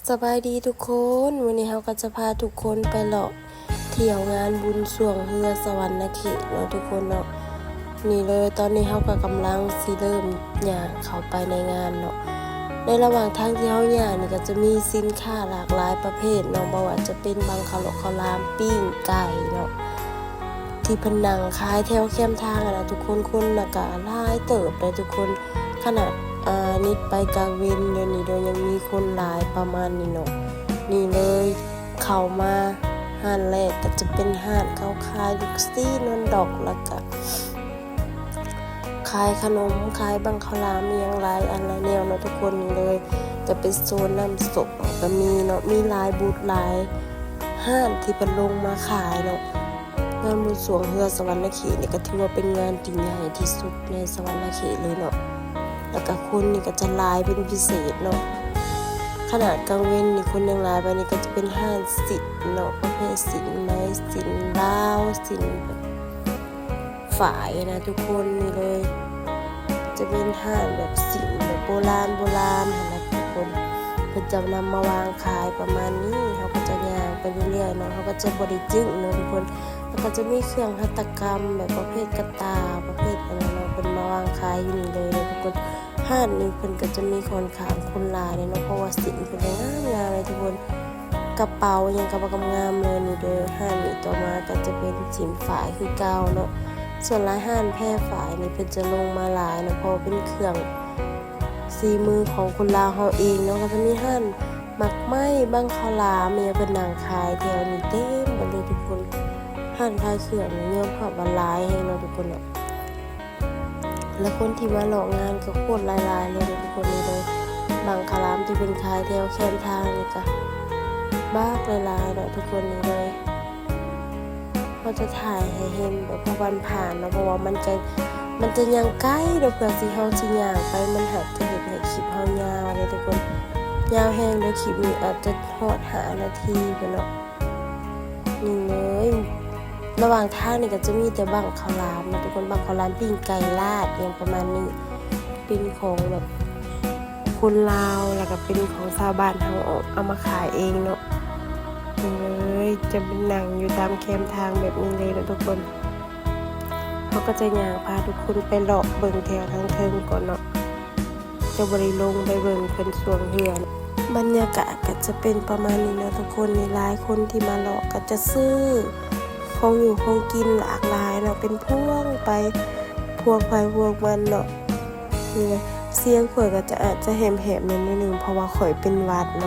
ສະບາຍດີທຸກຄົນ, ມື້ນີ້ເຮົາກໍຈະພາທຸກຄົນໄປເລາະທ່ຽວງານບຸນຊ່ວງເຮືອສະຫວັນນະເຂດເນາະທຸກຄົນເນາະ. ນີ້ເລີຍ, ຕອນນີ້ເຮົາກໍກຳລັງຊິເລີ່ມຍ່າງເຂົ້າໄປໃນງານເນາະ. ໃນລະຫວ່າງທາງທີ່ເຮົາຍ່າງນີ້ກໍຈະມີສິນຄ້າຫຼາກຫຼາຍປະເພດເນາະ, ບໍ່ວ່າຈະເປັນບັ້ງເຂົ້າຫຼອກເຂົ້າຫຼາມ, ປີ້ງໄກ່ເນາະ ທີ່ເພິ່ນນັ່ງຂາຍແຖວແຄມທາງຫັ້ນນະທຸກຄົນ. ຄົນນະກະຫຼາຍເຕີບເດ້ທຸກຄົນ, ຂະໜາດ ອາ ນິດໄປກາງເວັນດຽວນີ້ເດີ ຍັງມີຄົນຫຼາຍປະມານນີ້ເນາະ. ນີ້ເລີຍ ເຂົ້າມາຮ້ານແລກກໍຈະເປັນຮ້ານເຂົາຂາຍລູກຊີ້ນ ຮອດດອກ ແລ້ວກະຂາຍຂະໜົມ ຂາຍບັ້ງເຂົ້າຫຼາມ ອີ່ຫຍັງຫຼາຍອັນຫຼາຍແນວເນາະທຸກຄົນ. ນີ້ເລີຍ ຈະເປັນໂຊນນ້ຳສົ້ມກໍມີເນາະ, ມີຫຼາຍບູດຫຼາຍຮ້ານທີ່ເພິ່ນລົງມາຂາຍເນາະ. ງານບຸນຊ່ວງເຮືອສະຫວັນນະເຂດນີ້ກໍຖືວ່າເປັນງານທີ່ໃຫຍ່ທີ່ສຸດໃນສະຫວັນນະເຂດເລີຍເນາະ, ແລ້ວກໍຄົນນີ້ກໍຈະຫຼາຍເປັນພິເສດເນາະ. ຂະໜາດກາງເວັນນີ້ຄົນຍັງຫຼາຍປານນີ້, ກໍຈະເປັນຮ້ານສິ້ນເນາະ, ປະເພດສິ້ນໄໝ, ສິ້ນລາວ, ສິ້ນແບບຝ້າຍນະທຸກຄົນ. ນີ້ເລີຍ ຈະເປັນຮ້ານແບບສິ້ນແບບໂບລານໂບລານຫັ້ນນະທຸກຄົນ, ເພິ່ນຈະນຳມາວາງຂາຍປະມານນີ້. ເຮົາກໍຈະຍ່າງໄປເລື້ອຍໆເນາະ, ເຮົາກໍຈະບໍ່ໄດ້ຈຶ້ງເນາະທຸກຄົນ. ແລ້ວກໍຈະມີເຄື່ອງຫັດຖະກຳແບບປະເພດກະຕ່າ ປະເພດອັນນັ້ນເນາະ, ເພິ່ນມາວາງຂາຍຢູ່ນີ້ເລີຍເນາະທຸກຄົນ. ຮ້ານນີ້ເພິ່ນກໍຈະມີຂ້ອນຂ້າງຄົນຫຼາຍເນາະ, ເພາະວ່າສິ້ນເພິ່ນກໍງາມໆເລີຍທຸກຄົນ, ກະເປົາຫຍັງກໍງາມໆເລີຍ. ນີ້ເດີ ຮ້ານນີ້ຕໍ່ມາກໍຈະເປັນສິ້ນຝ້າຍຄືເກົ່າເນາະ. ສ່ວນຫຼາຍຮ້ານແພຝ້າຍນີ້ເພິ່ນຈະລົງມາຫຼາຍເນາະ, ເພາະວ່າເປັນເຄື່ອງສີມືຂອງຄົນລາວເຮົາເອງເນາະ. ກໍຈະມີຮ້ານໝາກໄມ້ ບັ້ງເຂົ້າຫຼາມ ອີ່ຫຍັງ ເພິ່ນນັ່ງຂາຍແຖວນີ້ເຕັມໝົດເລີຍທຸກຄົນ. ຮ້ານຂາຍເຄື່ອງນີ້ຍອມຮັບວ່າຫຼາຍແຮງເນາະທຸກຄົນເນາະ, ແລະ ຄົນທີ່ມາເລາະງານກໍໂຄດຫຼາຍໆເລີຍເນາະທຸກຄົນ. ນີ້ເລີຍ ບັ້ງເຂົ້າຫຼາມທີ່ເພິ່ນຂາຍແຖວແຄມທາງນີ້ກໍບັກຫຼາຍໆເນາະທຸກຄົນ. ນີ້ເລີຍ ເຮົາຈະຖ່າຍໃຫ້ເຫັນແບບຜ່ານໆເນາະ, ເພາະວ່າມັນຈະ ມັນຈະຍ່າງໄກເນາະ, ເພື່ອທີ່ເຮົາຊິຍ່າງໄປ ມັນຫາກຈະເຮັດໃຫ້ຄລິບເຮົາຍາວເດ້ທຸກຄົນ, ຍາວແຮງເດ້. ຄລິບນີ້ອາດຈະຮອດຫ້ານາທີພຸ້ນເນາະ. ນີ້ເລີຍ ລະຫວ່າງທາງນີ້ກໍຈະມີແຕ່ບັ້ງເຂົ້າຫຼາມເນາະທຸກຄົນ, ບັ້ງເຂົ້າຫຼາມ ປີ້ງໄກ່ລາດ ອີ່ຫຍັງປະມານນີ້, ເປັນຂອງແບບ ຄົນລາວ ແລ້ວກໍເປັນຂອງຊາວບ້ານເຮົາເອົາ ເອົາມາຂາຍເອງເນາະ. ເອີຍ ຈະໄປນັ່ງຢູ່ຕາມແຄມທາງແບບນີ້ເລີຍເນາະທຸກຄົນ. ເຮົາກໍຈະຍ່າງພາທຸກຄົນໄປເລາະເບິ່ງແຖວທາງເທິງກ່ອນເນາະ, ຈະບໍ່ໄດ້ລົງໄປເບິ່ງເພິ່ນຊ່ວງເຮືອ. ບັນຍາກາດກໍຈະເປັນປະມານນີ້ເນາະທຸກຄົນ. ມີຫຼາຍຄົນທີ່ມາເລາະກໍຈະຊື້ຂອງຢູ່ຂອງກິນຫຼາກຫຼາຍເນາະ, ເປັນພວງໄປ ພວກໃຜພວກມັນເນາະ. ນີ້ແຫຼະ ສຽງຂ້ອຍກໍຈະ ອາດຈະແຫບໆແດ່ໜ້ອຍໜຶ່ງ ເພາະວ່າຂ້ອຍເປັນຫວັດເນາະ.